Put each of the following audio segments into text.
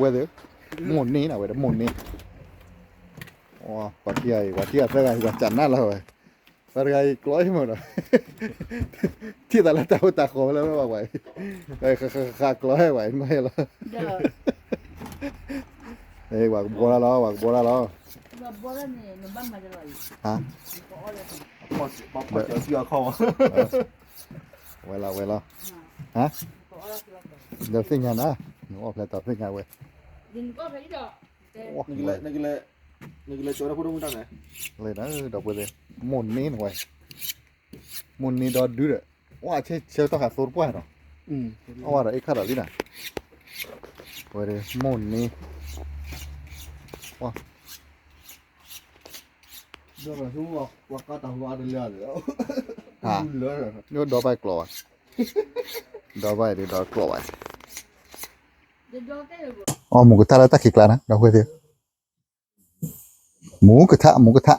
ဝဲသ့ၣ်, မိၢ်န့ၢ်နၤဝဲဒီး မိၢ်န့ၢ်, ပှၤခံဂၤအံၤ ပှၤခံဂၤသၢဂၤအံၤ ပှၤကနၣ်လီၤဝဲ, ပှၤတဂၤအံၤကျီအံၤမ့ၢ်ဒီး, ထံၣ်သးလၢတၢ်အိၣ်တၢ်ဃီလၢဝဲပှၤအံၤ, ဃးဃးဃးကျီဟဲပှၤအံၤ မ့ၢ်လီၤ, ပှၤကဘီတၢ်လီၤ ပှၤကဘီတၢ်လီၤ, ဟါ, ဝဲလီၤဝဲလီၤ, ဟါ, ဒီးသ့ၣ်ညါနၤ, နအီၣ်ဖျဲၣ်တီၤသ့ၣ်ညါဝဲ, နကလဲၤကၠီတၢ်ဖိဒိၣ်မုၢ်တၢ်န့ၣ်, လၢဒီပုၢ်ဝဲၢ်, မိၢ်န့ၢ်နဝဲ, မိၢ်န့ၢ်ဒီဒုဒီး, ဝဲဆဲးဆၢကတီၢ်ခးသိတပှၢ်နီၤ, အဝဲဒီးအ့ၣ်ခါဒီးလံနၤ, ဝဲဒီးမိၢ်န့ၢ်, ဝဲ, ဒီးဘၣ်ကျီဘၣ်, ဒီးဘၣ်ဒီးကျီဘၣ်, အီၣ်မူကထါလၢတၢ်ခံးကျါနၤ ဒီပုၢ်ဝဲၢ်သ့ၣ် မူကထါ မူကထါ,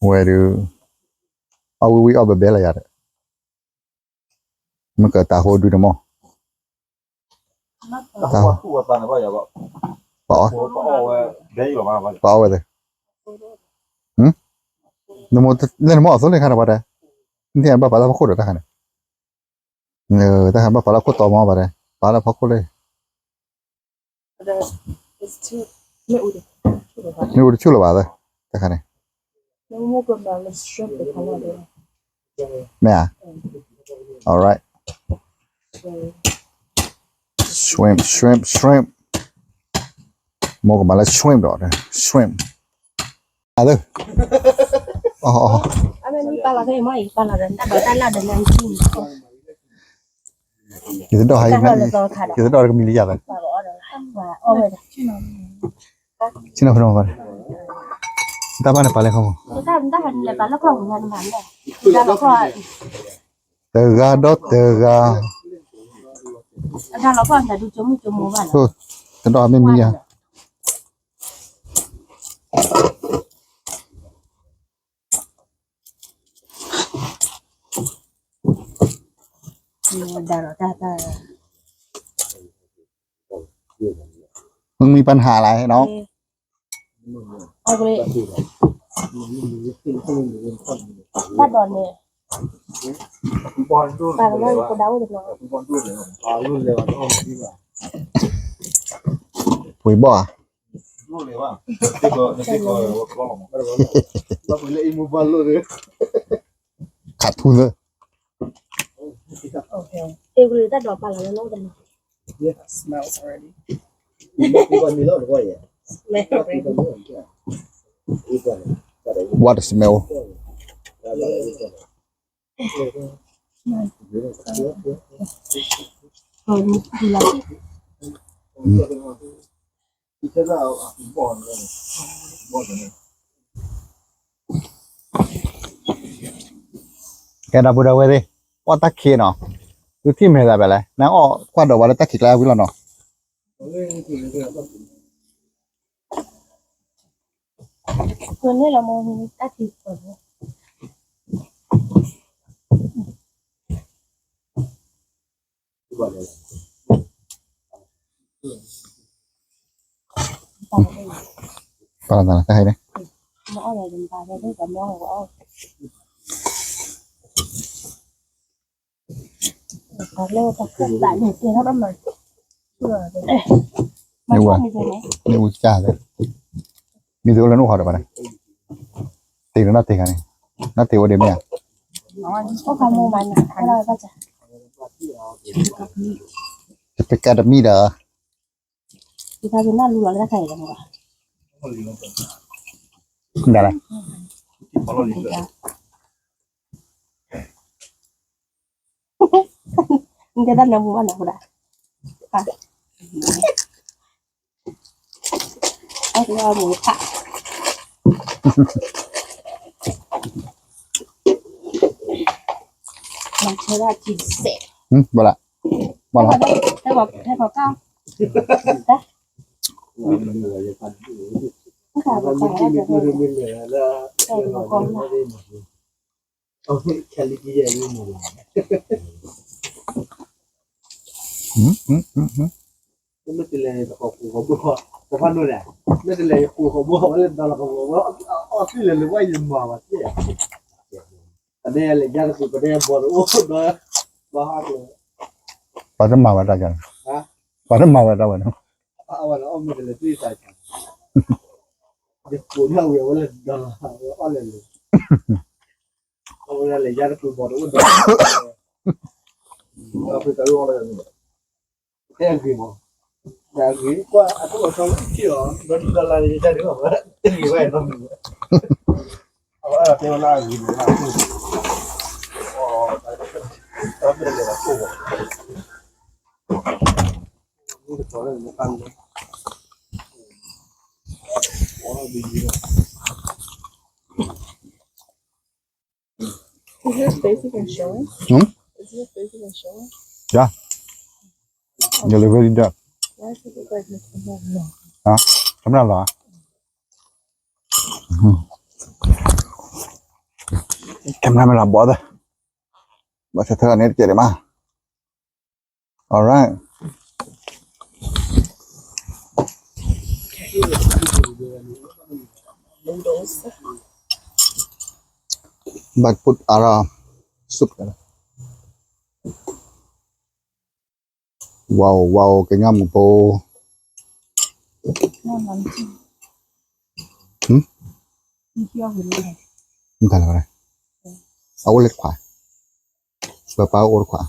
ဝဲဒုး, အီၣ်ဝံၣ်ဝံၣ်အီၣ်ဘဲဘဲလီၤယၤဒီး, မ့ၢ်ကတၢ်ဟိဒုတမီၢ်, ပအီၣ်, ပအီၣ်ဝဲသ့ၣ်, နမ့ၢ်အီၣ်သိလ့ၣ်ခါဒီးဘၣ်တဲ, နဘၣ်ပာ်လၢဖီခိၣ်ဒီးတၢ်ခါန့ၣ်, တၢ်ခါဘၣ်ပာ်လၢခိၣ်တီမီၢ်ဘၣ်တဲ, ပာ်လၢဖီခိၣ်လၢ မ့ၣ်အူတဆူၣ်လၢၤဘၣ်သၢ, တခါန့ၣ်, မ့ၢ်ဧါ, alright, shrimp shrimp shrimp, မိၢ်ကမၤလၢ shrimp ဒီး shrimp, အသၢ, ယတဒိၣ်ဟါ, ယတဒိၣ်တကမံၤလံယၤသၢ, ဆ့ၣ်နီၤဖဲနီၤမၤ, တၢ်ဘၣ်န့ၣ်ပာ်လၢခီၣ်မူ, တဂၤဒီးတဂၤ, တဒိၣ်မ့ၢ်မံၤယၤ မ့ၢ်မံၤပၢ်နဟးလၢနီၤ, ဘၣ်ဒိးန့ၣ်, ပှ့ၤဘီၣ်ဧါ, ခးထူသၢ, တၢ်ဒိးပာ်လီၤလၢနီၤ, ဝါတစမဲအိၣ်, ကဲဒီပုၢ်ဒီဝဲၢ်သ့ၣ်, အီၣ်တၢ်ခံးနီၤ, သုထံၣ်မဲာ်သးဖဲလဲၣ်, နအီၣ်ကွၢ်ဒိးဝဲလၢတၢ်ခံးကျါဝံၤလီၤနီၤ, ပာ်လီၤသးလီၤတၢ်ဟဲန့ၣ်, မ့ၢ်ဝဲ, မ့ၢ်ဝဲကစၢ်သ့, မ့ၢ်သ့အိၣ်လၢနအိၣ်ဃီဒီးဘၣ်န့ၣ်, တ့ၢ်လၢနီၢ်တ့ၢ်ခါန့ၣ်, နီၢ်တ့ၢ်အိၣ်ဒံးမ့ၢ်ဧါ, တပကၢ်တမံၤဒီး, ဒ်လဲၣ်, နတဲတၢ်နၢမူဘၣ်နၢ်ဟူဒၣ်, အမူခါ, မၤဆၢဒၣ်ထံစဲး, ဘၣ်လၢ, ဘၣ်လၢ, ဟဲခီကၢ်, တၢ်, မ့ၢ်က့မ့ၢ်က့မ့ၢ်လဲၣ်လၢ မ့ၢ်တလဲၤတဃိးဃိးဘိ တဖၣ်နိၣ်လဲၣ်, မ့ၢ်တလဲၤဃိးဃိးဘိ ဝဲလၢဒီလီၤကဝီၤဝဲ အီၣ်သ့ၣ်လဲၤလၢဝဲယမၤဝဲသ့ၣ်, ပဒဲလဲၤယါတကူ ပဒဲဘီၣ်တအိၣ်ဒီး ဘီဟါကျိၤ ပှၤတမၤဝဲတၢ်ကါန့ၣ်, ပှၤတမၤဝဲတၢ်ဝဲန့ၣ်, အဝဲန့ၣ်အီၣ်မ့ၢ်တလဲၤသ့ၣ်တၢ်ကါ, ယကိးန့ၢ်ဝဲဝဲလၢဒီလီၤ ဝဲအီၣ်လဲၤလၢ အဝဲဒၣ်လဲၤယါတကူ ဘီၣ်တအိၣ်ဒီး အဖုတၢ်အီၣ်လၢ ဖဲအဂ့ၤမး, အဂ့ၤကွၢ် အတအိၣ်ဆီလီၤထံၣ်အီၤ ဒီးဒုၣ်ဒါလၢယတၢ်ဒုးအီၤ တဂ့ၤဝဲနီတမံၤ, အဝဲအဲၣ်ဒိးတဲဝဲလၢအဂ့ၤန့ၣ်လၢအအိၣ်, တၢ်မ့ၢ်တလဲၤလၢအအိၣ်ဘၣ်, မ့ၢ်တကီၤလၢနတၢ်န့ၣ်, အီၣ်ဒ်ယံၤလီၤ. Is this space even showing? Hmm? Is this space even showing? Yeah. You're already done. Why does it look like this? Huh? Camera လီၤ. Hmm. Camera မ့ၢ်လီၤဘီသၢ, ဘီသၢထၢၣ်န့ၣ်တကဲးဒံးမး. All right. Noodles. But put အါရၣ် soup. Wow, wow, ကညီမုၢ်ဖိ. ဟမ်? မတၤလဲၣ်, အအိၣ်လၢတခွး, ပပၢ်အိၣ်တခွး,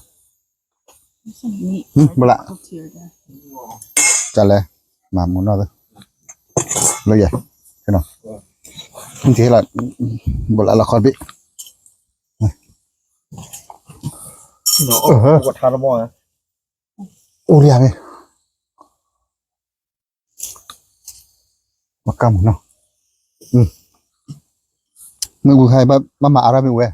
ဟမ်, ဘၣ်လၢ, တၢ်လဲၣ်, မၤမူနီၢ်သၢ, လၢယဲ, နကဟ့ၣ်လီၤ, ဘၣ်လၢလီၤခီတဘ့ၣ်, အိၣ်လံဧါန့ၣ် မကမနီၤ, မ့ၢ်ဝံၤခါအံၤ ဘၣ်မၤအါထီၣ်မ့ၢ်ဝဲ,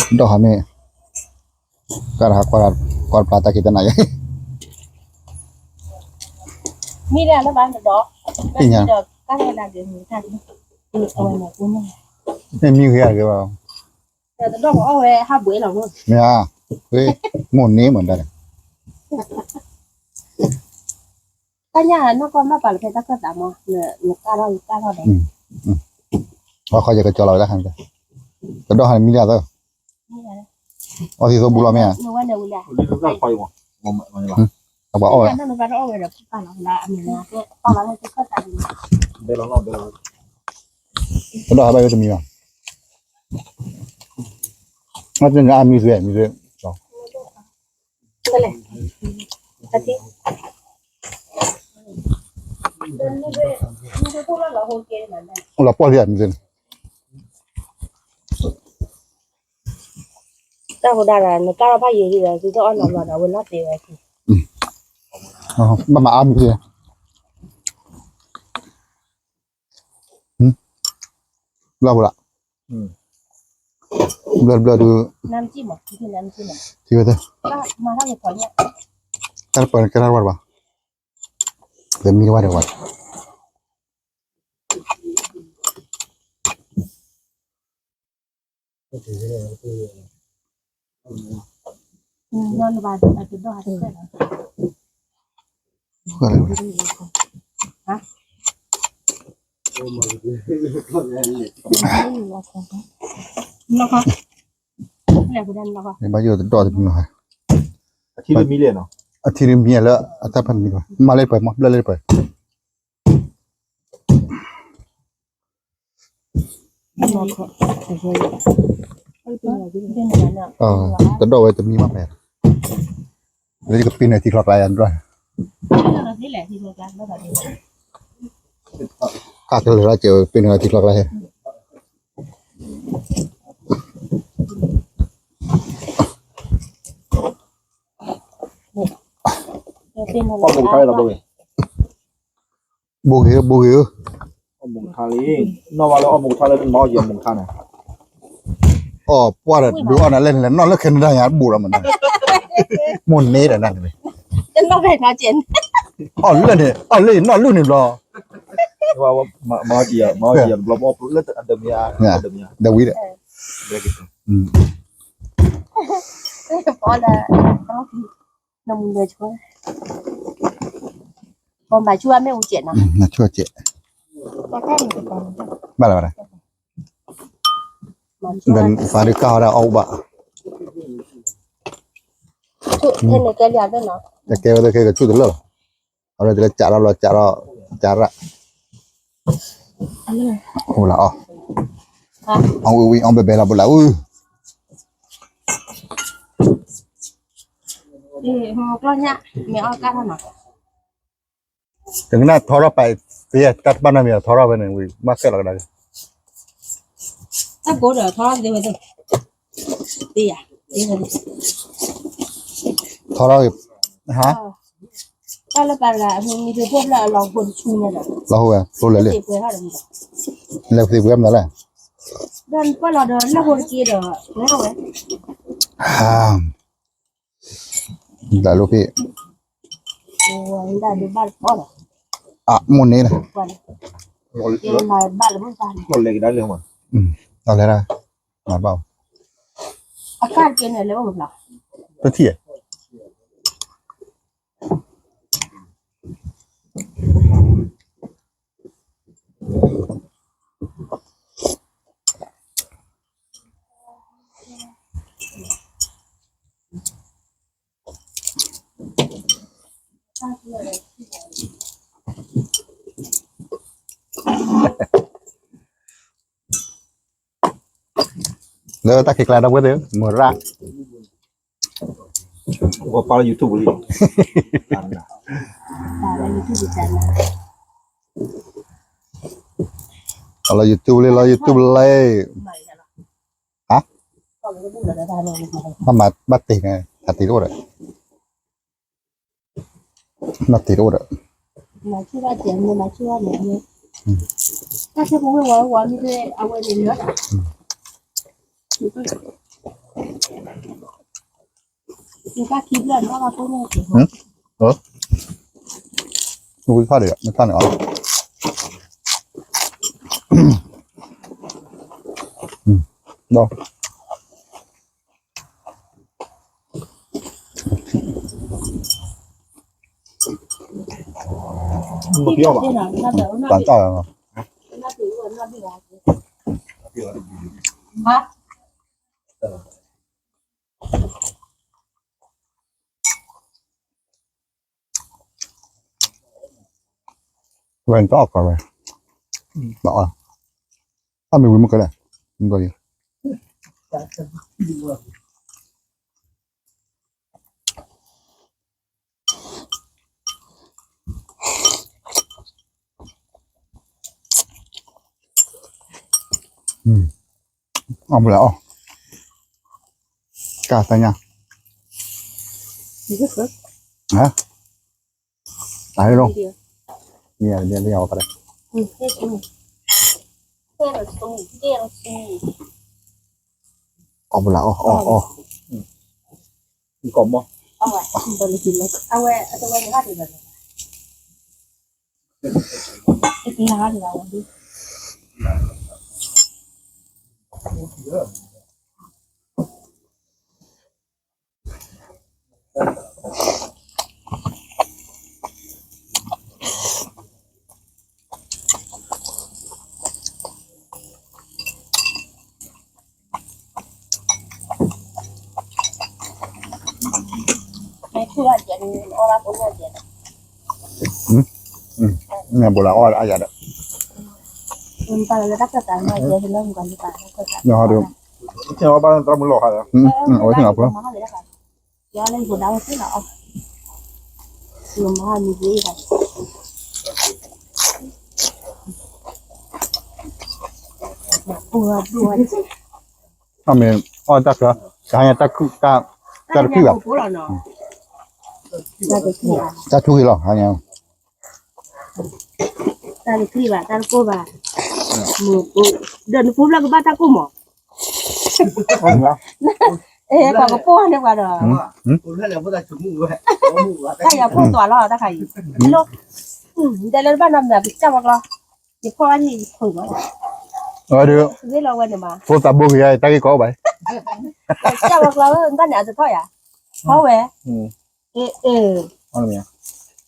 ဒီးဟးမ့ၢ်, ကၢ်တဟးကွၢ်, ကွၢ်တပျၢ်တၢ်ခံတနၤယဲ, မ့ၢ်လၢဘၣ်တဒီး, သ့ၣ်ညါ, မ့ၢ်မံဂ့ၤဂ့ၤဘၣ်, မ့ၢ်ဧါ, ဝဲ, မိၢ်န့ၢ်မးဒၣ်လဲၣ်, တၢ်ညၣ်နီၢ်ကီၢ်မ့ၢ်ပာ်လီၤဖဲတၢ်ခၢၣ်သးမး, နကၢ်ထီၣ်ယကၢ်ထီၣ်ဒီး, အခီယကကၠီလီၤဝဲဒၣ်, ကဒီးဟးမံလၢအသၢ, အီသံးသိဘိလီၤမ့ၢ်ဧါ, အပှၤအီၣ်ဝဲ, ကဒီးဟးဘၣ်ဝဲတမံၤဘၣ်, အမံၤသွဲ, မံၤသွဲ, လီၤပှီၢ်လံဧါ မံၤသွဲန့ၣ်, တၢ်ဃိဒၣ်ဒီး နကၢ်ထီၣ်ဖးယံာ်လံဒီး သုတအီၣ်နီတဘျီဒီး အဝဲလီၤတဲာ်ဝဲ, ဘၣ်မၤအါမံၤသွဲ, လီၤပှီၢ်လံ, ဘျီတဘျီဒုး, ထံဝဲသၢ, ကဲထီၣ်ပှၤကဲထီၣ်ဝဲတဘၣ်, မံၤတဝဲတဝဲ ဘၣ်ယိၣ်တဒီၣ်တမံၤ, အထံရမံလၢ အတၢ်ဖးမံၤလီၤ, မၤလၢပှဲၤမး ဘျၢလၢပှဲၤ, တဒီၣ်ဝဲတမံၤမးဖဲ, လၢယကပ့ၤန့ၢ်ထံချီကျါယၤတဘျီ, ကၢ်ကလၢာ်လီၤက့ၤ ပ့ၤန့ၢ်ထံချီကျါဟဲ ဘိဂ့ၤဧၢ, ဘိဂ့ၤဧၢ, အီၣ်ပှၢ်ဒီးဒုးအီၣ်နၤလဲၣ်န့ၣ် လဲၤနီၣ်လၢ Canada ညါ ဘူးလီၤမးနၤ, မိၢ်န့ၣ်ဒီးနၤန့ၣ်, တနီၣ်ဖဲနီၣ်ကဲ, အီၣ်လၢန့ၣ် အီၣ်လၢနီၣ်လူၢ်န့ၣ်ဘျီ, မၤအီၣ်ကံယၤ မၤအီၣ်ကံယၤတဘျီ လၢအဒၢးမံၤဧါ, ဒီးဝံၤဒီး, ပီလၢ, နမူနဆူ, ပီမၤဆူအမ့ၣ်အူကဲးနီၤ, မၤဆူအကဲး, ဘၣ်လၢၤဘၣ်, ဒီးသးဒုးကၢ်ဝဲဒၣ်အီၣ်ဘၣ်, ကဲဝဲသ့ၣ်ခဲကဆူၣ်တလၢာ်လီၤ, အဝဲသ့ၣ်လၢကးထီၣ်လီၤကးထီၣ်, ကးရၣ်, အိၣ်လၢအီၣ်, အီၣ်ဝံၤဝံၤအီၣ်ဘဲဘဲလီၤဘိလၢအု, တကနၣ်ထီထီၣ်ပာ်သ့, တၢ်တဘၣ်နီတမံၤထီထီၣ်ဝဲန့ၣ်ဝံၤ မ့ၢ်ဃဲလီၤကဒါ, တၢ်ကိးဒီးထီထီၣ်သ့ဝဲသ့, သ့ယၤ, ထီထီၣ်, ဟါ, တၢ်လၢပှၤတဂၤအမံၤမံၤဒုးဖိဖျၢၣ်အလီၢ်ဃိတဆူညါဒီး, လီၢ်ဃိဝဲ ကျိလဲၤလံ, လဲၤသ့ပှဲၤမနုၤလဲၣ်, ဒီးနပၢၢ်လီၤဒီးလၢဃိတက့ဒီး, ဝဲ, ဒၣ်လိၣ်ဖံး, အမိၢ်န့ၣ်, လီၤလဲၤကဒါလၢ, လီၤလဲၤဒၣ်, မၤဘၣ်, တထံၣ် လၢတၢ်ခံးကျါဒီပုၢ်ဝဲၢ်သ့ၣ်ဧၢ, မုၢ်ရၣ်, ပှၤပာ်လၢ YouTube လံ, လၢ YouTube လံ လၢ YouTube လံ, ဟါ, ဘၣ်မၤဘၣ်တ့ၢ်န့ၣ် တၢ်တ့ၢ်တအိၣ်ဒီး, ဘၣ်တ့ၢ်တအိၣ်ဒီး, မၤဆူၣ်ဘၣ်တ့ၢ်န့ၣ် မၤဆူၣ်ဘၣ်န့ၣ်, တၢ်ဆၢဖိဝဲဝဲဝဲမ့ၢ်အဝဲန့ၣ်လၢ, နတၢ်ခံဘျီန့ၣ် ဘၣ်ကိးညါက့ၤ, ဝံၤဖးဒံး မ့ၢ်ဖးန့ၣ်အီၤ, ဒီး ပှၤတၢ်လီၤ, ဝဲတအီၣ်ကီးဝဲ, ဘၣ်အီၣ်, အမ့ၢ်ဝံၤမ့ၢ်ကလဲၣ်, မ့ၢ်ကလဲၣ် အီၣ်မ့ၢ်လၢအီၣ်, ကၢ်သ့ၣ်ညါ, ဟါ, အဟဲလီၤ, မ့ၢ်လၢအီၣ်ကလဲၣ်, အီၣ်မ့ၢ်လၢအီၣ်, အီၣ်, အီၣ်, အီၣ်, အဝဲ, အဝဲ, နဘိလၢအီၣ်အယၤဒီး, နဟီဒီး, အဝဲသ့ၣ်အဖိ, အမ့ၢ်အီၣ်တၢ်ချၢ, တၢ်တခုၣ်ဘၣ်, တၢ်ထူၣ်က့ၤလီၤ, တၢ်တခုၣ်ဘၣ်, တၢ်တကိၢ်ဘၣ်, ဒီးနဖိဘျီကဘၣ်တၢ်ကိၢ်မး, ပှၤကပိၢ်န့ၢ်ပှၤဒီး, တၢ်ယၤဖိသွးလီၤ တၢ်ခါအံၤ, ဒဲလၢတဘၣ်နီတမံၤ ပစၢ်ဝဲကျီ, ယဖီၣ်ဘၣ်န့ၣ်ယဖုၣ်လီၤ, ဝဲဒၣ်, ဖိသးဘိကယၤ တၢ်ဂ့ၢ်ကီအိၣ်ဘၣ်, ပစၢ်ဝဲကျီ တၢ်န့ၣ်အတထီၣ်ယၤ, ဖီဝဲ, အ့, ဂ့ၢ်လၢယ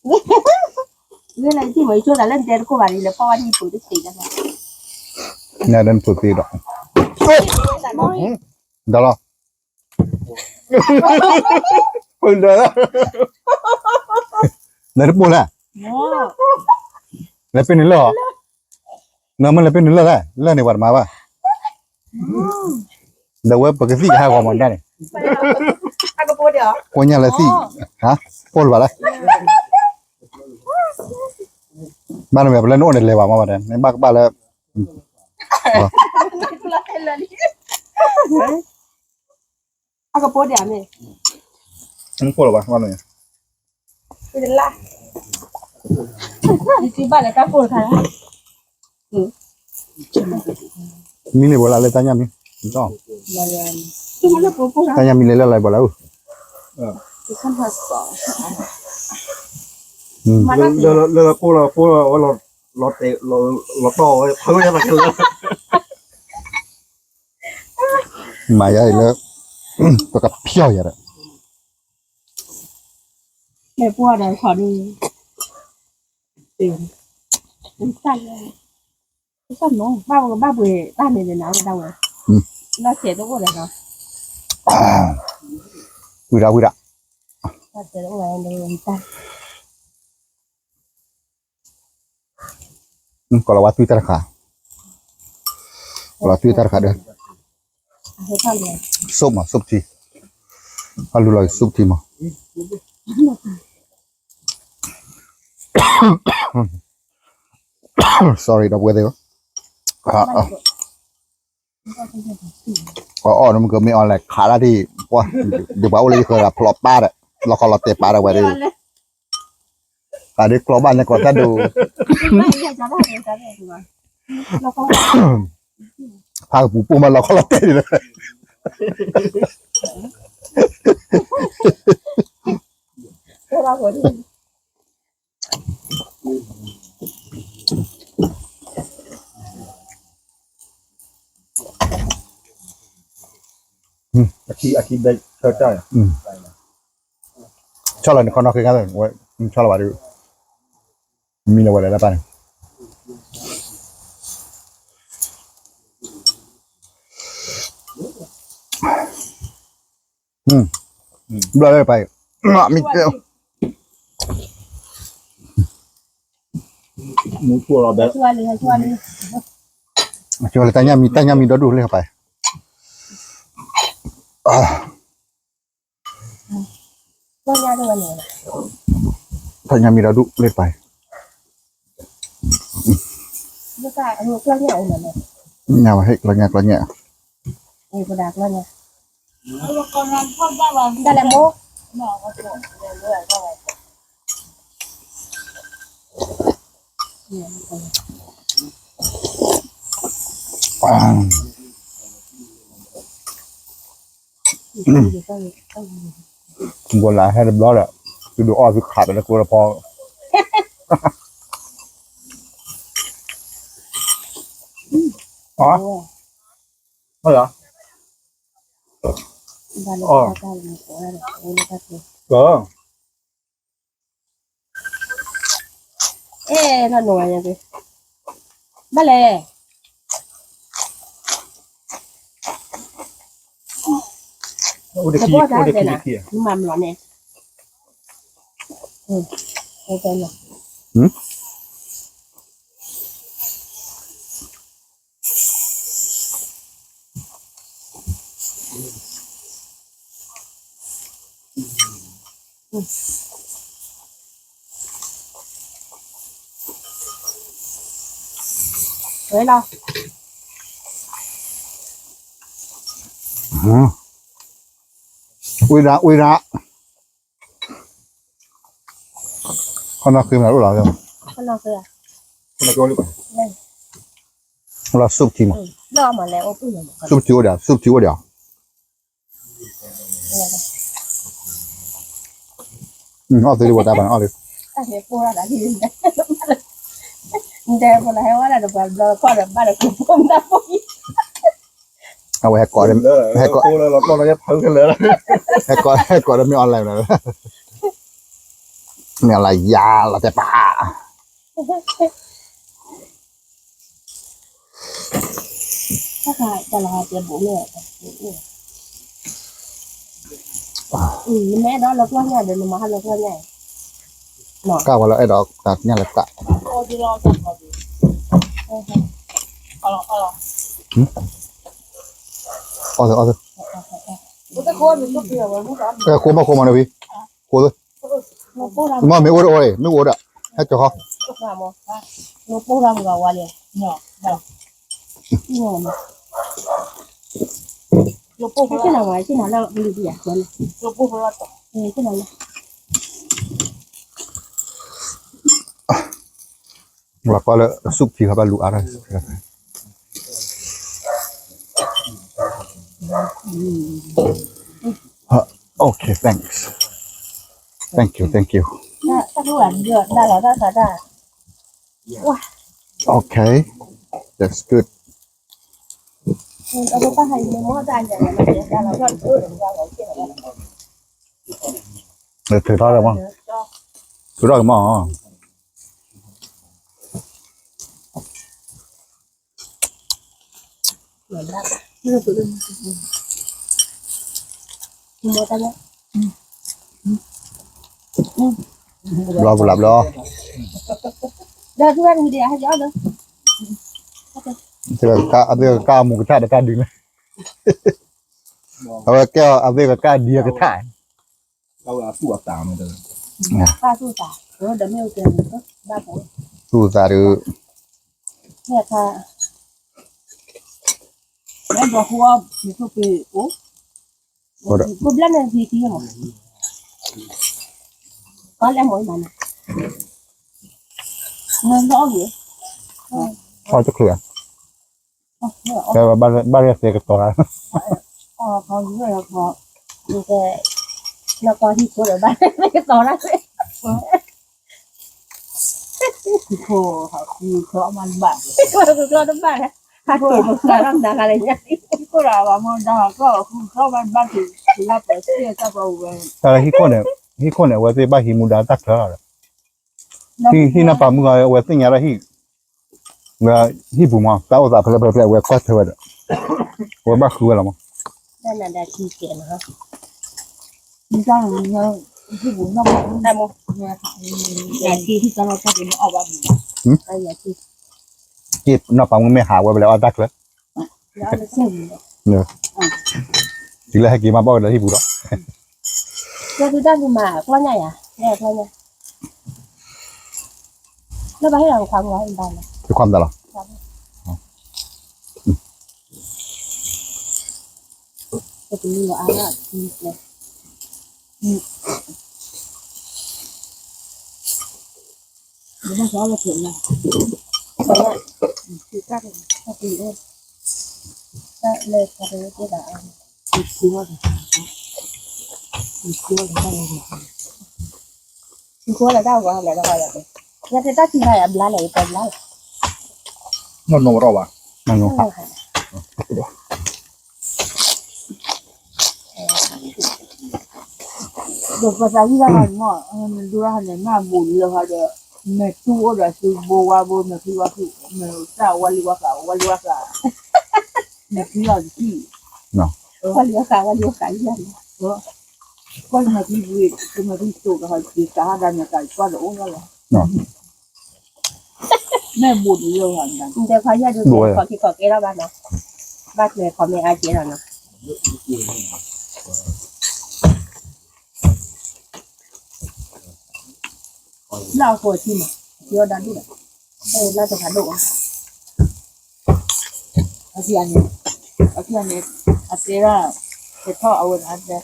ထံၣ်မ့ၢ်ယဆိသးလၢနတဲတကိၢ်ဘၣ်ဒီး လဲၤဖီၣ်ဘၣ်န့ၣ်ယဖုၣ်တသ့, နဖုၣ်သ့ဒီး, ဒီးလီၤ, ဖုၣ်ဒီး, လဲၤတပိၢ်လဲၣ်, လဲၤပ့ၤနုာ်လၢၢ်, နမ့ၢ်လဲၤပ့ၤနုာ်လၢၢ်လဲၣ်, လၢၢ်န့ၣ်ပှၤတမၤဘၣ်, ဒီးဝဲပကသံၣ်ကဟးဂီၤမးဒၣ်န့ၣ်, ကိးညါလၢသံၣ်, ပိၢ်လၢၤဘၣ်လဲၣ်, ဘၣ်နဝဲပလၢနအိၣ်န့ၣ်လဲၤဘၣ်မးဘၣ်ဒီး နဘၣ်ကဘၣ်လၢ အကပိဒၣ်မ့ၢ်, နဖိလီၤဘၣ်, ယဘၣ်လၢတၢ်ဖိတခါလီၤ, မံလ့ၤဘၣ်လၢ်လၢတၢ်ညၣ်မံ, တၢ်ညၣ်မံလ့ၤလၢ်လၢ်ဘၣ်လၢ်, လၢလၢဖိလီၤဖိလီၤဝဲလီၤ, လီၤတီၢ်ဝဲဖးဝဲယၤတၢ်ခဲလၢာ် မၤယၤအံၤလၢ ပကဖျီၣ်ယၤဒီး မ့ၢ်ပှၢ်ဒီးခီဒုး ဘၣ်ပကဘၣ်ပှ့ၤတၢ်န့ၣ်ဒီးနၤဝဲဒၣ်ဝဲ နီၢ်ဆဲးတအိၣ်ဒီးနီၤ ဝံၤဒၣ်ဝံၤဒၣ် ကီးလီၤဝါသွံၣ်တၢ်တခါ, ကီးလီၤသွံၣ်တၢ်တခါဒီး soup မး soup ထံ, အလူလီၤ soup ထံမး, sorry ဒီပုၢ်ဝဲၢ်သ့ၣ်ဧၢ, အီၣ်အီၣ်နမ့ၢ်ကမ့ၢ်အီၤလဲၤခးတၢ်ထံၣ်, ဒ်ပှၤအိၣ်လၢယဃၢၤဒီးဖျိးပၢ်ဒီး လီၤခီလီၤတဲာ်ပာ်ဒီးဝဲဒီး အဒ်ကျီဘၣ်န့ၣ်ကီးတၢ်ဒိၣ်, ဖးကပူၤပိၢ်မးလီၤခီလီၤတဲာ်န့ၣ်လီၤ, အခံဘဲဆၢတၢ်, ဆီလီၤန့ၣ်ခီနီၢ်ဃ့, ဆီလီၤဘၣ်ဒီး, မံလီၤဝဲလၢတၢ်ပၢ်န့ၣ် ဘျီလၢပၢ်, မံတဲ, မူထူလီၤဘဲ, ဆိလၢတၢ်ညၣ်မံ တၢ်ညၣ်မံဒီဒူၣ်လၢပၢ်, တၢ်ညၣ်မံဒီဒူၣ်လၢပၢ်, ညါဝဲဟဲကျီညါကျီညါ, ဒၣ်လဲာ်မိၢ် ဘိလၢဟဲတဘျီဒီး, သုဒုးအီၣ်သုခးဒီးလၢကျိတဖီ, အီၣ်, အီၣ်, အဲ, ဘၣ်လဲၣ်, အိၣ်တခံ, အိၣ်တခံ, မၤမလီၤန့ၣ်, ဝဲလီၤ, ဝံၤဒၣ်, ဝံၤဒၣ်, ခီနီၢ်ဃ့မးအိၣ်လီၤ, လီၤ soup ထံမး, soup ထံအိၣ်ဒီး, soup ထံအိၣ်ဒီး, အီၣ်သုလံ ဝဲတၢ်ပာ်န့ၣ်အီၣ်လံ, အဝဲဟဲကိး, ဟဲကိး, ဟဲကိးဒီးမ့ၢ် online လီၤ, မ့ၢ်လၢယၤလီၤတဲပာ် ကၢ်ဝဲလၢအဲၣ်ဒိးတၢ်ညၣ်လၢကၢ်, အီၣ်သု, အီၣ်သု, ဃိမီၤဃိမီၤန့ၣ်ဝံၤ, ဃိသု, မ့ၢ်အိၣ်ဒီးအီၣ်, မ့ၢ်အိၣ်ဒီး, ဟဲကၠီၤဃီ လီၤကီလၢ soup ထံခါဘၣ်လူၤအါထီၣ်, okay, thanks, thank you, thank you, okay, that's good, ထုးထီၣ်လီၤမး, ထုးထီၣ်လီၤမး ဘျီဘျီဘျီ, အဝဲကကၢ်အမူကထၣ်ဒီးတၢ်ဒုးန့ၣ်, အဝဲကဲအီၤအဝဲကကၢ်ဒံအကထၣ် သူၣ်သးဒုး, အီၣ်တချုးဧါ, ဘၣ်ရသ့ကတီၤ, နကီၢ်ဟံၣ်ဖိဒီးဘၣ်ရသ့ကတီၤ, ဟံၣ်ဖိ, ဟံၣ်ဖိတဘၣ်, ဟံၣ်ဖိတဘၣ်, တၢ်လၢဟံၣ်ခိၣ်န့ၣ်, ဟံၣ်ခိၣ်န့ၣ် အဝဲသ့ၣ်ဘၣ်ဟံးမူဒါတၢ်ချၢလီၤဒီး, ဟံၣ်နီၢ်ပၤမုၣ်ဂီၤ အဝဲသ့ၣ်ညါလၢဟံၣ်, ဝဲဟံၣ်ပူၤမး တၢ်အိၣ်သးဖဲလဲၣ်ဖဲလဲၣ် အဝဲကွၢ်ထွဲဝဲဒီး, အဝဲဘၣ်ဃုဝဲလီၤမး, နီၢ်ပၤမုၣ်မ့ၢ်ဟးဝဲပလဲၤအီၣ်တၢ်ချၢ, တုၤလၢဟဲက့ၤမၤဘၣ်ဝဲဒီးဟံၣ်ပူၤဒီး, တခွါမတၤလီၤ နီၢ်နီၢ်ဝဲထီၣ်ဘၣ်, နီၢ်နီၢ် ဒီးပသးဝံၣ်တၢ်ဂၤန့ၣ်မ့ၢ် နဒိရဟၣ်န့ၣ် နၢ်ဘူးလၢဟီဒီး မဲာ်တူၢ်အိၣ်ဒီးသုဘိဝါဘိ မဲာ်ဖံဝါဖု မဲာ်တၢ်ဝါလံဝါဃး ဝါလံဝါဃး မဲာ်ဖံလီၤတကံၢ် ဝါလံဝါဃး ဝါလံဝါဃး ကွၢ်မဲာ်ဖံဘှံး ကမဲာ်ဖံတိာ်ဒီးဟီ က့ၤကးဟီဒၣ်မဲာ်ကး ကွၢ်ဒီးအိၣ်လီၤလီၤ မဲာ်ဘူးတလၢဟီ တဲခွါယဲၢ်ဒုး ခိးခံခိးကဲထီၣ်ဘၣ်နီၤ ဘၣ်ကျဲၤခီမ့ၢ်အါကဲထီၣ်နီၤ လၢအဃိအထံမး အထံအီၣ်ဒၣ်ဒိၣ်ဒီး လၢတဖးဒိၣ်ဘၣ် အထံအန့ၣ် အထံအန့ၣ် အတဲဒၣ် ကထီၣ်အဝဲဒၣ်တဲ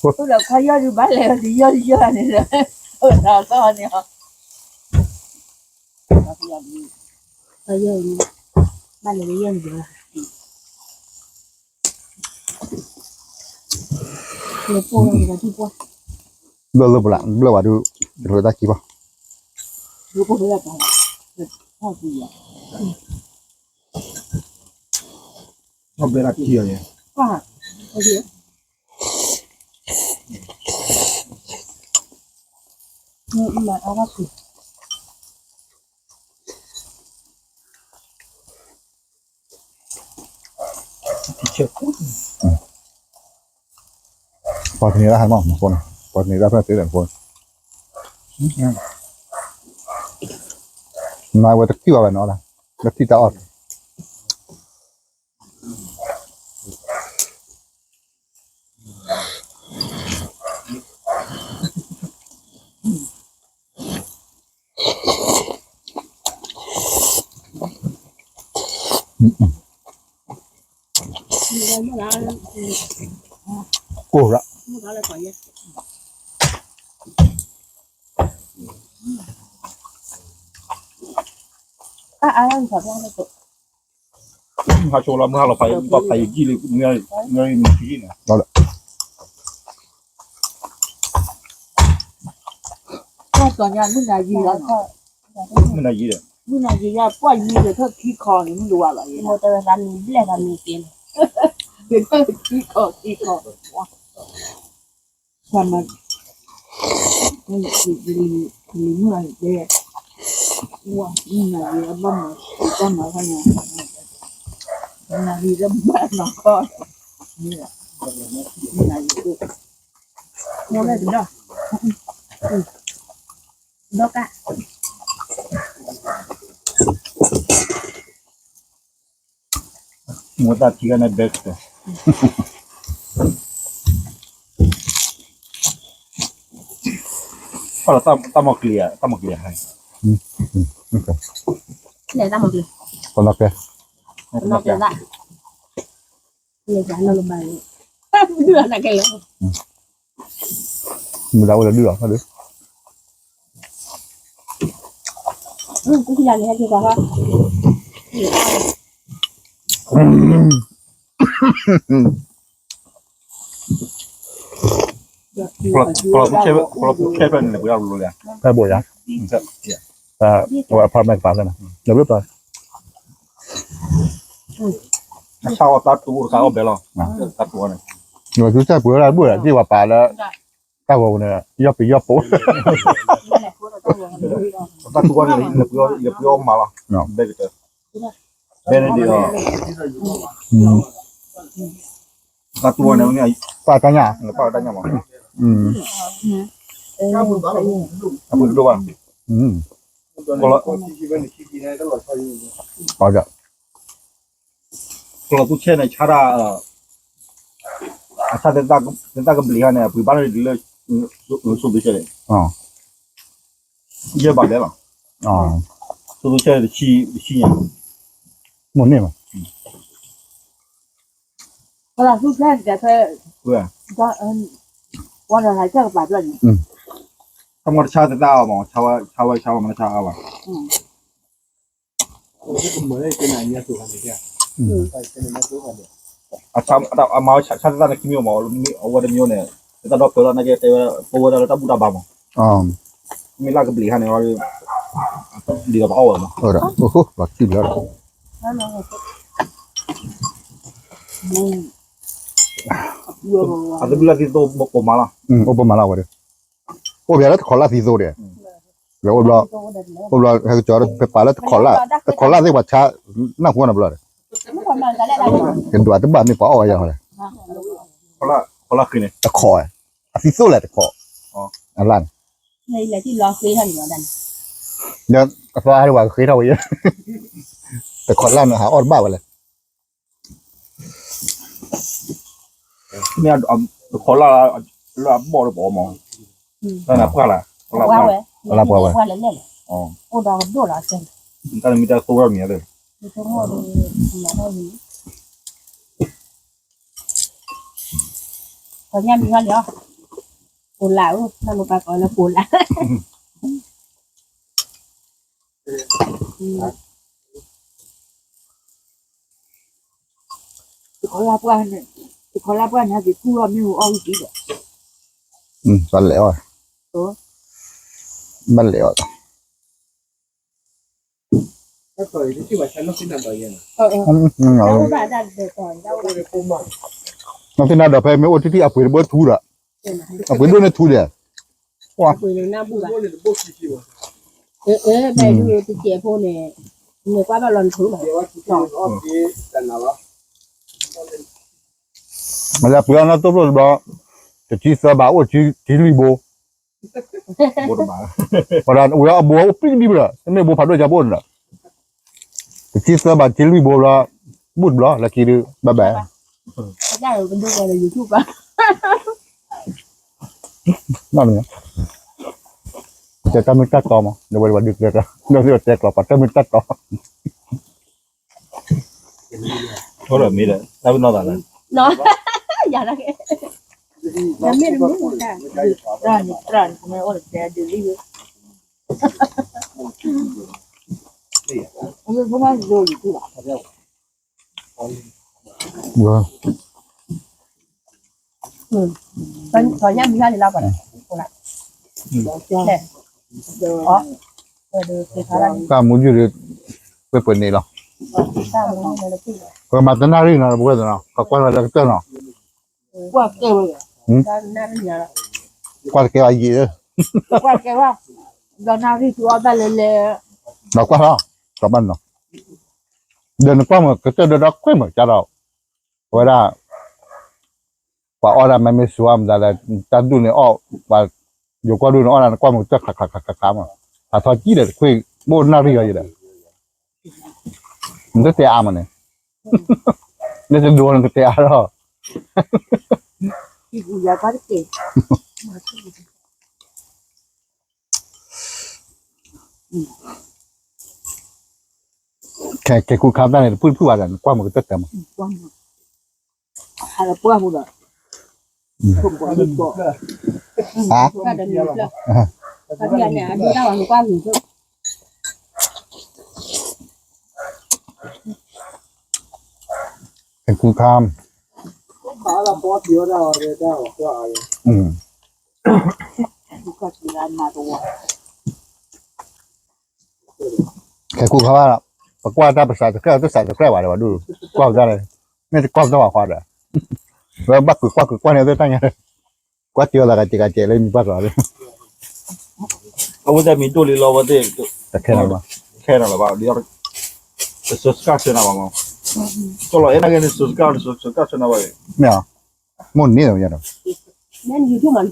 အိၣ်ဒီးခါယီၢ်ဒုးဘၣ်လဲၣ်ဒုးယီၢ်ယီၢ်န့ၣ်ဒီး အိၣ်ဒီးကီၢ်န့ၣ် ခါယီၢ်ဒုး ဘၣ်လဲၣ်ဒုးယီၢ်ယီၢ် လၢပှၢ်လၢပှၢ် ဘျၢလၢပလၢ် ဘျၢဘၣ်ဒုး တလၢတၢ်ခံဘၣ်. ဘျၢတၢ်ခံအီၤန့ၣ် ပှၤတနံၤဒၣ်ဟဲမး မဖိန့ၣ် ပှၤတနံၤဒၣ်ဖဲတ့ၢ်မဖိန့ၣ် နဝဲတထံၣ်ဘၣ်ဝဲနီၤ လၢထံၣ်တၢ်အီၣ် ကိၢ်ရၣ် ဟါဆိလီၤ မုၢ်ဟါလီၤဖး ဘၣ်ဖးယံာ်လံ မုၢ်နၤယံာ်လံ မုၢ်နၤယံာ်ဒီး ပှၢ်ယံာ်ဒီးထီၣ်ခံခီန့ၣ် မုၢ်တဝါဘၣ် မ့ၢ်တဲဝဲသးမံဘျဲၣ်သးမံက့ၤန့ၣ် ထီၣ်ခံခီခံခီ မုၢ်နၤယံာ်တဲ ဝါ မုၢ်နၤယံာ်အဘၣ်မၤ တၢ်မၤခါန့ၣ် မုၢ်နၤယံာ်တဘၣ်နီၤခီ မုၢ်နၤယံာ် ဒီးက မိၢ်တၢ်ထံၣ်ကန့ၣ် ဘဲကတၢၢ် တၢ်မီၤကျံၤဧါ တၢ်မီၤကျံၤဧါ လဲၣ်တၢ်မီၤကျံၤ တၢ်မီၤကျံၤ လဲၣ်တၢ်လီၤလၢဘၣ် ဒုၣ်လီၤနကဲလီၤ မုၢ်ဒၣ်အိၣ်လၢဒုၣ်လီၤ ဟဲဒုး ကလီၤသူဆဲ ကလီၤသူဆဲဖဲန့ၣ် ပှၤရၤလိၤလၢ ဖဲဘိးယၤ ဖဲ apartment ကပၤဖဲန့ၣ် လၢဘျီပျီ အဆၢအီၤတၢ်တူၢ်တခါအီၣ်ဘဲလီၤ တၢ်တူၢ်န့ၣ် ကလီၤသူဆဲပှၤရၤဘိးယၤ ဒ်ပှၤပာ်လၢ တၢ်ဂီၤပူၤန့ၣ် ယီၢ်ပယီၢ်ပိာ် တၢ်တူၢ်န့ၣ် ယပယီၢ်မၤလီၤ ဘဲကတၢၢ် ဘဲန့ၣ်ဒ်အီၤ တၢ်တူၢ်န့ၣ် ပာ်တၢ်ညၣ် ပာ်တၢ်ညၣ်မး အပူၤတဒိၣ်ဘၣ် ကလီၤသူဆဲန့ၣ် ဆါတၢ် အဆၣ်သ့ၣ်တၢ်ကဘျံးဟါန့ၣ် အပှ့ၤဘၣ်န့ၣ်လၢ စိသူဆဲန့ၣ် ယဲၢ်ဘးဒဲးလီၤ စိသူဆဲတဆံ တဆံညါ မိၢ်န့ၢ်မး ကလီၤသူဆဲန့ၣ်ဖဲ တၢ်မၤတဆါသ့ၣ်တၢ်အါမး ဆါဝဲဆါဝဲမၤတဆါအါဘၣ် အဆါ အမၤဝဲဆါသ့ၣ်တၢ်န့ၣ်ခံမံၤမး အဝဲတမံၤန့ၣ် တၢ်ဒီၣ်ပၢၢ်လီၤ နာ်က့တဲဝဲ ပဝဲဒၣ်လၢတၢ်ဘူၣ်တၢ်ဘါမး မ့ၢ်လၢကဘျံးဟါန့ၣ် ဒ်သိးပအီၣ်ဝဲမး လီၤထံၣ်ဘျီဒီး အသဘျုၢ်လၢသံသိ ပိာ်မၤလီၤ အိၣ်ပိာ်မၤလီၤဝဲဒီး အိၣ်ပှၤလၢတခိးလၢသံသိဒီး လၢအိၣ်ဘျီ အိၣ်ဘျီ ဟဲကစီၤ ပပာ်လၢတခိးလၢ တခိးလၢသ့ၣ်ပှၤဆါ နၢ်ဟူနဘျီဒီး ကဒွးတဘၣ်မ့ၢ်ပှၤအီၣ်ဝဲယၤဟီလဲၣ် တခိး အသံသိလဲၣ်တခိး အလၢ်န့ၣ် ဒီးအသီဟဲဒၣ်ဝဲကဃ့ထီၣ်ဝဲယၤ တခိးလၢ်န့ၣ် ဟးအီၣ်တဘၣ်ဝဲလဲၣ် မ့ၢ်တခိးလၢ်လၢအဘီၣ်လၢပအီၣ်မး တၢ်နပှၢ်လၢ် ပှၢ်ဝဲ ပှၢ်လဲၣ်လဲၣ် အိၣ်ဒီးကဒိၣ်လီၤအစဲ တၢ်နမ့ၢ်တၢ်သိၣ်ထီၣ်မံၤလၢ ပှၤညါမံၤဟီလီၤ ကိးလၢ်ဧၢ နမ့ၢ်ပှၤကိးလၢကိးလၢ် တခီလၢပှၢ်န့ၣ် တခီလၢပှၢ်န့ၣ် ဟဲက့ၤကူၣ်အီၣ်မ့ၢ်ဟူအီၣ်ဝံၤကံဒီး ပှၤလဲၤအီၣ် ဘၣ်လဲၤအီၤ နီၢ်သ့ၣ်နါဒီးဖဲမ့ၢ်အိၣ်ထံထံၣ်အပှ့ၤတဘိထူဒီး အပှ့ၤဒိၣ်န့ၣ်ထူဒီး မ့ၢ်လၢပှ့ၤအီၤနီၢ်တိၢ်ဖျိတဘျီ တဆံသၢဘးအိၣ်ဆံလွံၢ်ဘိ ဝဲဒၣ်ဝဲအဘိအိၣ်ပံၣ်ကဒံဘၣ်ဒီး တမ့ၢ်ဘိဖးဒိၣ်ကၢ်ဘိန့ၣ်ဒီး တဆံသၢဘးဆံလွံၢ်ဘိဘျီ ဘူၣ်တဘျီလၢခံဒုး ဘၣ်ဘၣ် တၢ်မ့ၢ်တၢ်တီမး ဒီးဝဲဒၣ်ပှၤဒုးကျဲကျါ ဒီးသ့ၣ်တဲကျီ ပှၤတၢ်မ့ၢ်တၢ်တီ မ့ၢ်ဒီး တၢ်ဝံၣ်နီၢ်သးလၢ ယၤတၢ်ကဲ တၢ်မူဒုၣ်ဒီး ပှဲၤပှဲၤန့ၣ်လီၤ ပကမၤတနၣ်ရံၣ်နီၤ ပဝဲသနီၤ ကကွၢ်လၢကတၢၢ်နီၤ ကွၢ်တကဲဘၣ် ကွၢ်တကဲဘၣ် ဒီးနၣ်ရံၣ်သူအီၣ်ဘၣ်လဲၤလဲၤ ဒီးကွၢ်လီၤ ဒီးဘၣ်နီၤ ဒီးနကွၢ်မ့ၢ်ကတၢၢ်ဒီးဒီးကွဲမ့ၢ်ကဒီး အဝဲဒၣ် ပှၤအီၣ်ဒၣ်မ့မ့ၢ်စှၤမတၤလဲၣ် တၢ်ဒူၣ်န့ၣ်အီၣ် ပှၤယိၤကွၢ်ဒူၣ်န့ၣ်အီၣ်ဒၣ်နကွၢ်မ့ၢ်ကတၢၢ်ခးခးခးခးခးမး ဖးထီကံၣ်ဒီးတခွ့ၣ် ဘိၣ်နၣ်ရံၣ်အီၤယဲဒီး နတတဲအါမးန့ၣ် နတဒိနတတဲအါလီၤ ခဲခဲကူခါတၢ်န့ၣ် တဖုၣ်တဖုၣ်ဘၣ်ဒီး နကွၢ်မ့ၢ်ကတၢၢ်တၢၢ်မး ဟးလၢပှၢ်ပူၤဒီး ဟါ ခဲကူခါ ခဲကူခါဘၣ် ပကွၢ်တၢ်ပစးတကြၢး တစးတကြၢးဘၣ်ဒီး ပှၤဒူၣ် ကွၢ်ပတၢ်လဲၣ် မ့ၢ်တကွၢ်ပတၢ်ဘၣ်ဃီဒီး ဝဲဘၣ်ကွၢ်ကွၢ်ကွၢ်န့ၣ် အဝဲတၢ်ညါ ကွၢ်စၢၤလီၤဂၤကဲးဂၤကဲးလၢမံၤပှၢ်ကျီၤလၢ အဝဲသ့ၣ်မံၤဒိၣ်လံလီၤ အဝဲသ့ၣ် တခဲနၤလၢၤဘၣ် ခဲနၤလၢၤဘၣ် subscribe ဆၢနၤဘၣ်မး ကၠီလီၤအဲၣ်နၤဂ့ၤန့ၣ် subscribe subscribe ဆၢနၤဘၣ် မ့ၢ်အီၤ မိၢ်န့ၣ်လီၤ ဒီးမ့ၢ်ဒီး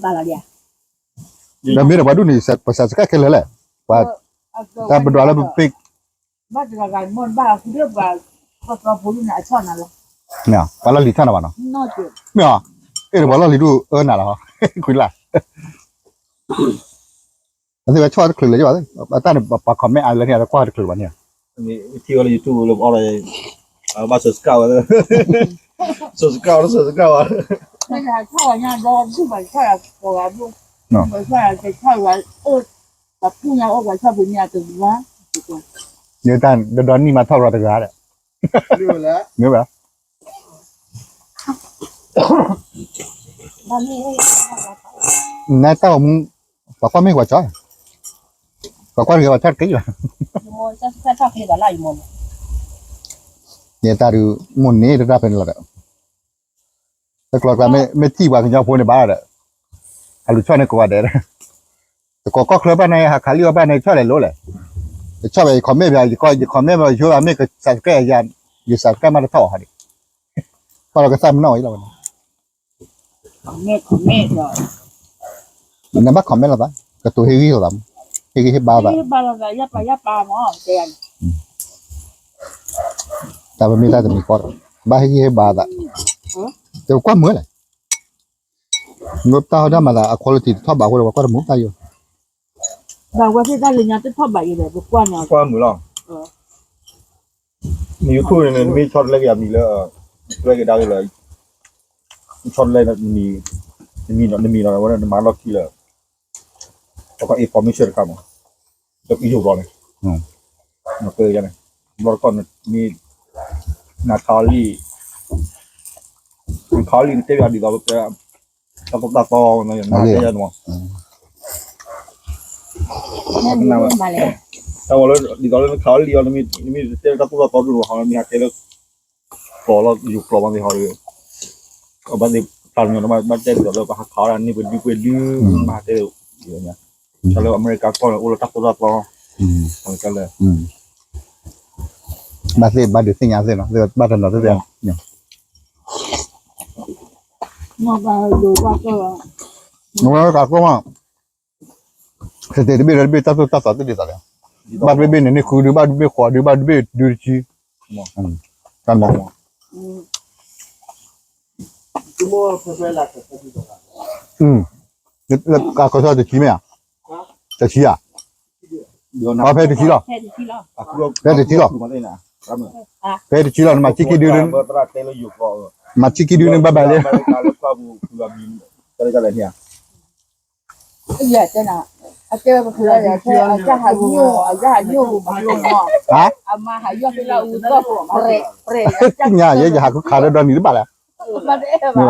ပှၤဒူၣ်န့ၣ် ပစးစကဲခဲလၢာ်လဲၣ် ပှၤ တၢ်ပဒွးလၢပပ့း ဘၣ်တဂၤဂၤမ့ၢ်ဘၣ် မ့ၢ် ပှၤလီၢ်လံၤထီၣ်နၤဘၣ်နီၤ မ့ၢ်အီၤ အဲၣ်ဒိးပှၤလီၢ်လံၤဒူၣ်အၢနၤလီၤ ခွံလၢ် အသ့ၣ်ဝဲဆီၣ်တချုးလၢၤဘၣ် အတၢ်န့ၣ် ပှၤ comment အါလၢန့ၣ် အတကွၢ်တချုးဘၣ်န့ၣ် ထံၣ်ဝဲလၢ YouTube လၢပအီၣ်လီၤ ဘၣ် subscribe ဝဲ subscribe လီၤ subscribe ဝဲ ယတၢ်ဒီဒီနံၣ်မးထီၣ်ရီတဂၤဒီး မ့ၢ်ဘၣ် နတၢ်အိၣ်မူ ပှၤကွၢ်မ့ၢ်ပှၤကၠီ ပှၤကွၢ်တဂ့ၤပှၤဆၣ်တက့ၢ်လီၤ ယတၢ်ဒုး မိၢ်န့ၣ်တတၢ်ဖဲန့ၣ်လီၤဒီး တကျီကျါမ့ၢ်ထံၣ်ပှၤကညီဖိန့ၣ်ဘၣ်ဒီး အလူၤဆီၣ်န့ၢ်ကိးဂၤဒဲး တကိးကီၢ်ချၢဘၣ်န့ၣ် ဟးခးလံအီၤဘၣ်န့ၣ် ဆီၣ်လဲၤလိၤလဲၣ် ယဆီၣ်ဘၣ် ယ comment ဘၣ် ယ comment ဘၣ် ယဆိဘၣ်မ့ၢ်က subscribe ယ ယ subscribe မးတထီၣ်အီၤဟီဒံး ပှၤလီၤကသၣ်မနီၣ်ဝဲလီၤဝဲန့ၣ် နဘၣ် comment လီၤသး ကတိၤဟ့ၣ်ဂံၢ်လိာ်သး ဟ့ၣ်ဂံၢ်ဟ့ၣ်ဘါသး တၢ်ပမ့ၢ်တၢ်တမံၤဃီဒီး ဘၣ်ဟ့ၣ်ဂံၢ်ဟ့ၣ်ဘါသး တဲပကွၢ်မုာ်လဲၣ် မ့ၢ်တၢ်ဟီၣ်တၢ်မၤသး အ quality တထီၣ်ဘးအဃိဒီး ပှၤကွၢ်တမုာ်တၢ်ယိာ် ဘၣ်ဝဲသ့ၣ်တၢ်လၢညါတထီၣ်ဘးယိာ်ဒီး ပကွၢ်န့ၣ် ကွၢ်မုာ်လီၤ န YouTube န့ၣ် နမ့ၢ်ဆီတလဲက့ၤအမံၤလၢ တလဲက့ၤဒါက့ၤလၢ နဆီတလဲ နမံၤ နမံၤနီၤ နမံၤနီၤ ဝဲနမၤလီၢ်ခံလၢ ပှၤ information တခါမး လၢကယိာ်ဘျီန့ၣ် နကန့ၣ် ဘျီတခီၣ်နမ့ၢ် နခါလံ နခါလံ နတဲပၠးဒ်သိး တၢ်ကီတၢ်ကီ နတဲယၤန့ၣ်မး နဝဲ တၢ်ဝဲလၢ ဒ်သိးလၢနခးအီၤလံအီၤ နမ့ၢ်တဲလၢတၢ်သိၣ်တၢ်သီဒိၣ်တဘၣ်ဟီ နမ့ၢ်ဟးတဲလၢ ကျီးလီၤ ယိၤကျီးမးသ့ၣ်ဟီဒီး အဘၣ်သ့ၣ်တၢ်ညီနမ့ၢ်တဲဒ်သိးလၢ ပဟးခးအီၤဒၣ်န့ၢ်ပှဲၤဒုပှဲၤဒု မ့ၢ်ဟးတဲလၢ တၢ်လၢအမဲရကၤကီၢ်န့ၣ် အိၣ်လၢတၢ်သိၣ်တၢ်သီ တၢ်လၢ ဘၣ်သ့ၣ်ဘၣ်ဒုးသ့ၣ်ညါသ့ၣ်နီၤ သ့ၣ်ဘၣ်တနီၤသ့ၣ်သ့ၣ် နဝဲကးကိးမး စတ့တဘ့ၣ်ဒီးတဘ့ၣ်တၢ်သိၣ်တၢ်သီသ့ၣ်ဒ်သိးလဲၣ် ဘၣ်တဘ့ၣ်ဘ့ၣ်န့ၣ်န့ၢ်ဃုဒု ဘၣ်တဘ့ၣ်ဃိးဒု ဘၣ်တဘ့ၣ်ဒုတဆံ တၢ်မၤ ကးကီၢ်ဆၢတဆံမ့ၢ်ဧါ တဆံဧါ အဖဲတဆံလီၤ ဖဲတဆံလီၤ ဖဲတဆံလီၤ နမၤဆံခံဒု မၤဆံခံဒုန့ၣ်ဘၣ်ဘၣ်လံ ညါယဲယဟးခူခးဒီးဒီနံၤတဘၣ်လဲၣ် လၢ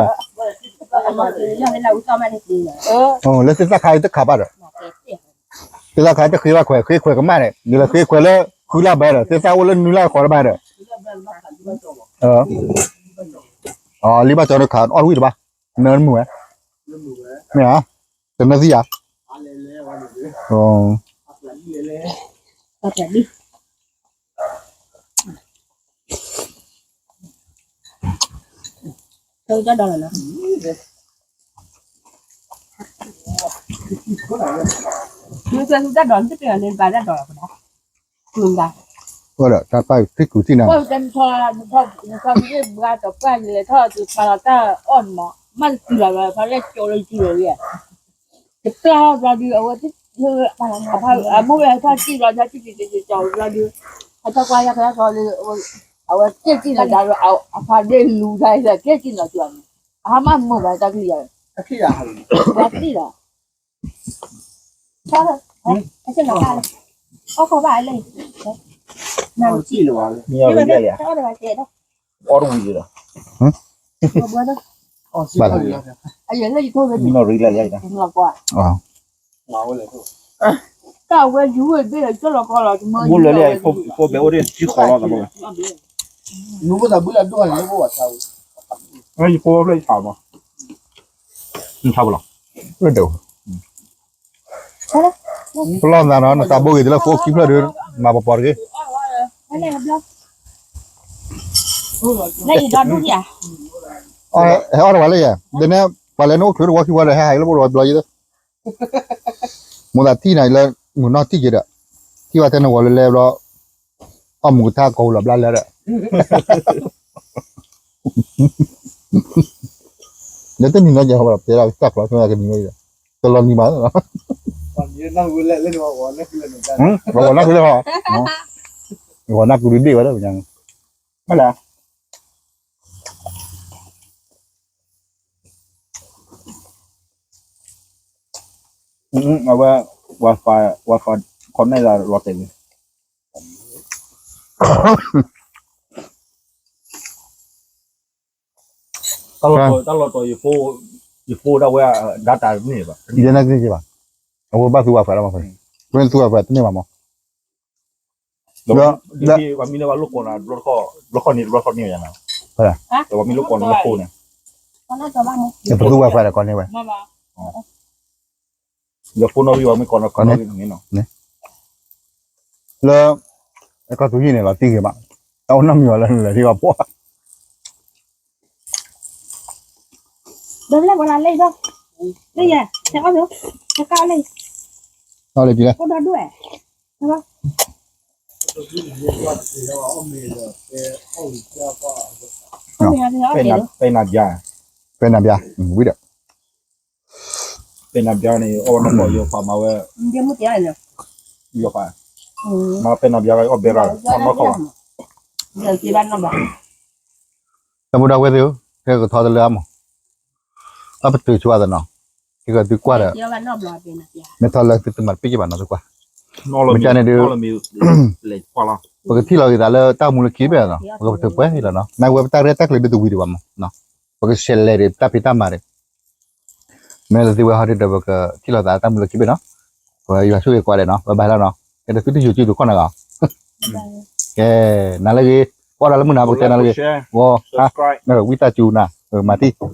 သ့ၣ်သၣ်ခါအံၤတခးဘၣ်ဒီး သ့ၣ်သၣ်ခါတဃ့ဘၣ်ခွဲး ဃ့ခွဲးကမၣ်န့ၣ် နလဲၤဃ့ခွဲးလၢဃုလါဘၣ်ဒီး သ့ၣ်သၣ်အိၣ်လၢနုာ်လၢ်ဃီတဘၣ်ဒီး လံဘၣ်ကၠီတခးအီၣ်တဝံၣ်တဘၣ် နမုာ်ဝဲ မ့ၢ်ဧါ တနၢသံဧါ တၢ်ပာ်ထံကူၤထံနၤ တပျၢ်ဟီဘျီဒုး အဝဲ အမိၢ်ဝဲဟဲထီၣ်စံၣ်ဘျီ ဟဲစံၣ်ဘျီဒုး ဟဲထီၣ်ကွၢ်ယါခါဒီး အဝဲက့ၣ်စံၣ်နီၤ အဖါဒ့လူၤတၢ်လၢက့ၣ်စံၣ်နီၤ အဟါမၢ်မုာ်ဘၣ်တၢ်ကလံၤယၤ ဘၣ်သံလီၤ အီၣ်ခိဘၣ်လၢ အီၣ်တဝံၤလီၤ အယဲၢ်လၢယထိၣ်ဝဲ တၢ်ဝဲယူၤဝဲဘ့ၣ်လၢကၠီလီၤကီလီၤ ဘူလၢာ်လံ ယဖိဘဲအိၣ်ဒၣ်တဆံဃီလီၤ နူဘိသးဘုလၢဒိၣ်ဟဲလၢဘိဝဲဆါဝဲ ယဖိဖျၢၣ်ယဖးမး နထါဘၣ်လီၤ ပလီၢ်သးနီၤ နသးဘိဂ့ၤတလၢဖိခံဖျၢၣ်ဒီး မၤပပီၤတဂ့ၤ ဟဲအီၣ်တဝဲလၢယဲ ဒ်န့ၣ် ပှၤလဲၤနအိၣ်ချုးတဝီခံဝီဒီး ဟဲဟးလၢဘိတဝီဘျီယဲ မိၢ်သးထံၣ်နၤလၢ မုၢ်နီၢ်ထံၣ်က့ၤဒီး ထံၣ်ဝဲထဲနဝီလၢလဲဘျီ အီၣ်မူကထါကီၢ်ဟူလီၤဘျါလၢဒီး လၢတနံၤနီၤကဲဟီဘၣ်ဒီး တဲဒၣ်တၢ်ကျီၤဆိကနံၤဝဲဒီး တလီၤနံၤဘၣ် ပဂီၤနၢ်ကုလၢဟီ ဂီၤနၢ်ကုဒုဒ့ၣ်ဝဲဒၣ် မ့ၢ်လဲၣ် အဝဲ Wi-Fi Wi-Fi connect လီၤတဲာ်န့ၣ် တၢ်လီၤတီၤ ယဖိဒၣ်ဝဲ data တန့ၢ်ဘၣ် ယဲနက့ၤဘၣ် အဝဲဘၣ်သူ Wi-Fi လီၤမး ဝဲသူ Wi-Fi တန့ၢ်ဘၣ်မး ဒီး ပှၤမ့ၢ်လၢပှၤလိၣ်ကိးနၤ ဘျီတခီၣ်န့ၣ် ဘျီတခီၣ်န့ၣ်ယၤနၤ ဒီးပှၤမ့ၢ်လိၣ်ကိးနၤလၢဖိန့ၣ် ပသူ Wi-Fi ဒီးကိးန့ၢ်ဝဲ လၢဖိနီၣ်ဂံၢ် ပှၤမ့ၢ်ကိးနၤကိးနီၣ်ဂံၢ်န့ၣ်နီၤ လၢ ကီၢ်သူဟံၣ်န့ၣ်လီၤတံၢ်ဂ့ၤမး တၢ်အိၣ်နီတမံၤဘၣ်လၢနလဲၤထံၣ်ဘၣ်ဖိ ဒၣ်လဲၣ်ပှၤလၢလဲၣ်ဒီး လၢယဲ ဆဲးအီၣ်ဒိး ဆဲးကၣ်အီၣ်လဲၣ် အီၣ်လဲၣ်ဒ်လဲၣ် အိၣ်ဒီဒူၣ်ဝဲ ပဲနဘျါ ပဲနဘျါ ဝံၤဒီး ပဲနဘျါန့ၣ် အီၣ်ဝဲနီၢ်ကီၢ်ယိၤဖးမၤဝဲ ယိၤဖး မၤပဲနဘျါအီၣ်ဘဲရၣ် အီၣ်နီၢ်ကီၢ်ဘၣ် တၢ်ဖိဒၣ်ဝဲသ့ၣ်ဧၢ ဟဲကထီတလၢအမး တၢ်ပတုာ်ဆိအသးနီၤ ကဲကသုကွၢ်ဒီး မ့ၢ်ထီၣ်လၢသုတမၤတပ့ၢ်က့ၤဘၣ်နီၤ သုကွၢ် မ့ၢ်ကန့ၣ်ဒုး ပကထံၣ်လီၤက့ၤသးလၢတၢ်မူလၢခံဘ့ၣ်နီၤ ပကပတုာ်ပှဲၤလီၤနီၤ နဝဲပတၢ်ရဲၣ်တၢ်ကျဲၤဒုးတဝံၤဒံးဘၣ်မး ပကဆဲးလဲၤဒံးတၢ်ဖံးတၢ်မၤဒံး မ့ၢ်လၢသုဝဲဟီဒုးဒီးပကထံၣ်လီၤသးတၢ်မူလၢခံဘ့ၣ်နီၤ ယွၤဆိၣ်ဂ့ၤကိးဂၤဒဲးနီၤ, ဘၣ်ဘၣ်လီၤနီၤ, ကဲတသုတယိၤစုဒုးခီၣ်နၤဂၤ, ကဲ, နၤလၢဂ့ၤ, ပှၤဒီးလၢမုၢ်နၤ ပကတဲနၤလၢဂ့ၤ, ဝီ, ဝံသးစူၤနၤ, မၤသံ,